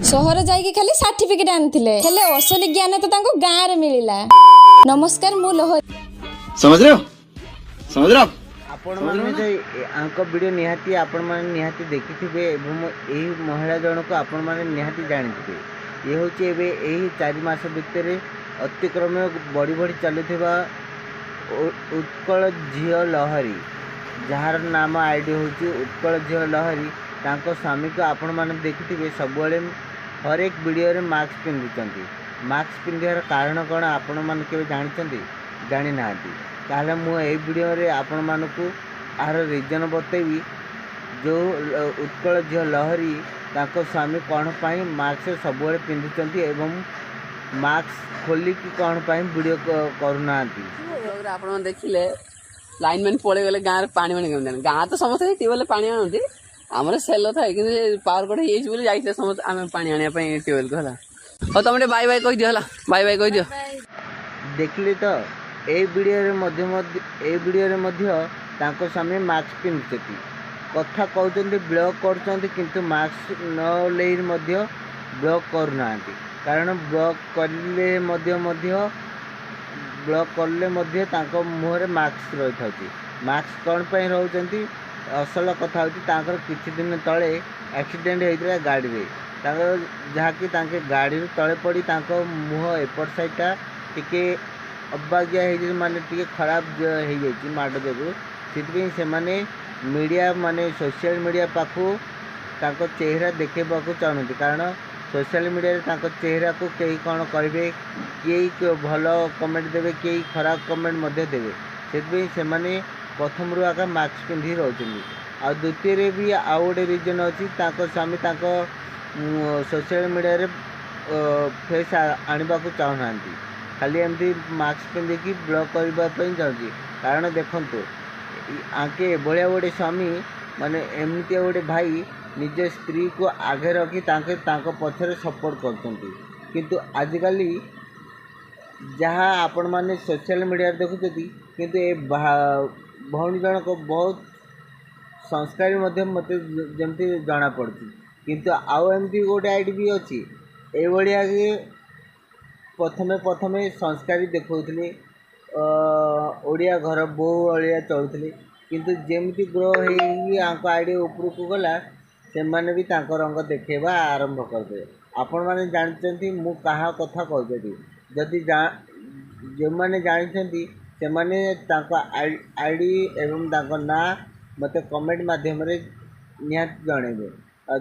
ସହର ଯାଇକି ଖାଲି ସାର୍ଟିଫିକେଟ ଆଣିଥିଲେ, ହେଲେ ଅସଲି ଜ୍ଞାନ ତ ତାଙ୍କୁ ଗାଁରେ ମିଳିଲା। ନମସ୍କାର, ମୁଁ ଲହରୀ। समझ रहे हो? समझ रहे हो आप? ଆପଣମାନେ ତ ୟାଙ୍କ ଭିଡ଼ିଓ ନିହାତି ଆପଣମାନେ ନିହାତି ଦେଖିଥିବେ ଏବଂ ଏହି ମହିଳା ଜଣକୁ ଆପଣମାନେ ନିହାତି ଜାଣିଥିବେ। ଇଏ ହେଉଛି ଏବେ ଏହି 4 ମାସ ଭିତରେ ଅତିକ୍ରମେ ବଢ଼ି ବଢ଼ି ଚାଲୁଥିବା ଉତ୍କଳ ଝିଅ ଲହରୀ, ଯାହାର ନାମ ଆଇଡ଼ି ହେଉଛି ଉତ୍କଳ ଝିଅ ଲହରୀ। ତାଙ୍କ ସ୍ୱାମୀକୁ ଆପଣମାନେ ଦେଖିଥିବେ, ସବୁବେଳେ ହରେକ ଭିଡ଼ିଓରେ ମାସ୍କ ପିନ୍ଧୁଛନ୍ତି। ମାସ୍କ ପିନ୍ଧିବାର କାରଣ କ'ଣ ଆପଣମାନେ କେବେ ଜାଣିଛନ୍ତି? ଜାଣିନାହାନ୍ତି? ତାହେଲେ ମୁଁ ଏଇ ଭିଡ଼ିଓରେ ଆପଣମାନଙ୍କୁ ଏହାର ରିଜନ୍ ବତେଇବି, ଯେଉଁ ଉତ୍କଳ ଝିଅ ଲହରୀ ତାଙ୍କ ସ୍ୱାମୀ କ'ଣ ପାଇଁ ମାସ୍କ ସବୁବେଳେ ପିନ୍ଧୁଛନ୍ତି ଏବଂ ମାସ୍କ ଖୋଲିକି କ'ଣ ପାଇଁ ଭିଡ଼ିଓ କରୁନାହାନ୍ତି। ଆପଣ ଦେଖିଲେ, ଲାଇନ୍ ମ୍ୟାନ୍ ପଳେଇଗଲେ, ଗାଁରେ ପାଣି ମାଣି କେମିତି ଆଣିବେ? ଗାଁ ତ ସମସ୍ତେ ଟ୍ୟୁବୱେଲ୍ ପାଣି ଆଣନ୍ତି, ଆମର ସେଲ ଥାଏ, କିନ୍ତୁ ପାୱାର କଟ୍ ହେଇଯାଇଛି ବୋଲି ଯାଇଥିଲେ ସମସ୍ତେ ଆମେ ପାଣି ଆଣିବା ପାଇଁ ଟ୍ୟୁବୱେଲ୍କୁ। ହେଲା, ହଉ, ତମେ ଟିକେ ବାଇ ବାଇ କହିଦିଅ। ହେଲା, ବାଇ ବାଇ କହିଦିଅ। ଦେଖିଲି ତ, ଏଇ ଭିଡ଼ିଓରେ ମଧ୍ୟ ଏଇ ଭିଡ଼ିଓରେ ମଧ୍ୟ ତାଙ୍କ ସ୍ୱାମୀ ମାସ୍କ ପିନ୍ଧୁଛନ୍ତି, କଥା କହୁଛନ୍ତି, ବ୍ଲଗ୍ କରୁଛନ୍ତି, କିନ୍ତୁ ମାସ୍କ ନ ଓହ୍ଲେଇ ମଧ୍ୟ ବ୍ଲଗ୍ କରୁନାହାନ୍ତି। କାରଣ ବ୍ଲଗ୍ କଲେ ମଧ୍ୟ ତାଙ୍କ ମୁହଁରେ ମାସ୍କ ରହିଥାଉଛି। ମାସ୍କ କ'ଣ ପାଇଁ ରହୁଛନ୍ତି? ଅସଲ କଥା ହେଉଛି, ତାଙ୍କର କିଛି ଦିନ ତଳେ ଆକ୍ସିଡେଣ୍ଟ ହେଇଥିଲା ଗାଡ଼ିରେ ତାଙ୍କର, ଯାହାକି ତାଙ୍କେ ଗାଡ଼ିରୁ ତଳେ ପଡ଼ି ତାଙ୍କ ମୁହଁ ଏପଟ ସାଇଡ଼ଟା ଟିକେ ଅବାଗିଆ ହେଇଯାଇଛି, ମାନେ ଟିକେ ଖରାପ ହେଇଯାଇଛି ମାଡ଼ ଯୋଗୁଁ। ସେଥିପାଇଁ ସେମାନେ ମିଡ଼ିଆ, ମାନେ ସୋସିଆଲ ମିଡ଼ିଆ ପାଖକୁ ତାଙ୍କ ଚେହେରା ଦେଖେଇବାକୁ ଚାହୁଁନାହାନ୍ତି। କାରଣ ସୋସିଆଲ ମିଡ଼ିଆରେ ତାଙ୍କ ଚେହେରାକୁ କେହି କ'ଣ କହିବେ, କେହି ଭଲ କମେଣ୍ଟ ଦେବେ, କେହି ଖରାପ କମେଣ୍ଟ ମଧ୍ୟ ଦେବେ। ସେଥିପାଇଁ ସେମାନେ ପ୍ରଥମରୁ ଆଗ ମାସ୍କ ପିନ୍ଧି ରହୁଛନ୍ତି। ଆଉ ଦ୍ୱିତୀୟରେ ବି ଆଉ ଗୋଟେ ରିଜନ୍ ଅଛି, ତାଙ୍କ ସ୍ୱାମୀ ତାଙ୍କ ସୋସିଆଲ ମିଡ଼ିଆରେ ଫେସ୍ ଆଣିବାକୁ ଚାହୁଁନାହାନ୍ତି, ଖାଲି ଏମିତି ମାସ୍କ ପିନ୍ଧିକି ବ୍ଲଗ୍ କରିବା ପାଇଁ ଚାହୁଁଛି। କାରଣ ଦେଖନ୍ତୁ, ଆଙ୍କେ ଏଭଳିଆ ଗୋଟେ ସ୍ୱାମୀ, ମାନେ ଏମିତିଆ ଗୋଟେ ଭାଇ, ନିଜ ସ୍ତ୍ରୀକୁ ଆଗରେ ରଖି ତାଙ୍କେ ତାଙ୍କ ପଛରେ ସପୋର୍ଟ କରୁଛନ୍ତି। କିନ୍ତୁ ଆଜିକାଲି ଯାହା ଆପଣମାନେ ସୋସିଆଲ ମିଡ଼ିଆରେ ଦେଖୁଛନ୍ତି, କିନ୍ତୁ ଏ ଭଉଣୀ ଜଣକ ବହୁତ ସଂସ୍କାରୀ ମଧ୍ୟ ମୋତେ ଯେମିତି ଜଣାପଡ଼ୁଛି। କିନ୍ତୁ ଆଉ ଏମିତି ଗୋଟେ ଆଇଡ଼ି ବି ଅଛି, ଏଇଭଳିଆ କି ପ୍ରଥମେ ପ୍ରଥମେ ସଂସ୍କାରୀ ଦେଖାଉଥିଲେ, ଓଡ଼ିଆ ଘର ବୋହୂ ଭଳିଆ ଚଳୁଥିଲେ, କିନ୍ତୁ ଯେମିତି ଗ୍ରୋ ହେଇକି ୟାଙ୍କ ଆଇଡ଼ି ଉପରକୁ ଗଲା, ସେମାନେ ବି ତାଙ୍କ ରଙ୍ଗ ଦେଖେଇବା ଆରମ୍ଭ କରିଦେବେ। ଆପଣମାନେ ଜାଣିଛନ୍ତି ମୁଁ କାହା କଥା କହୁଛନ୍ତି। ଯଦି ଯେଉଁମାନେ ଜାଣିଛନ୍ତି, ସେମାନେ ତାଙ୍କ ଆଇଡ଼ି ଏବଂ ତାଙ୍କ ନାଁ ମୋତେ କମେଣ୍ଟ ମାଧ୍ୟମରେ ନିହାତି ଜଣାଇବେ। ଆଉ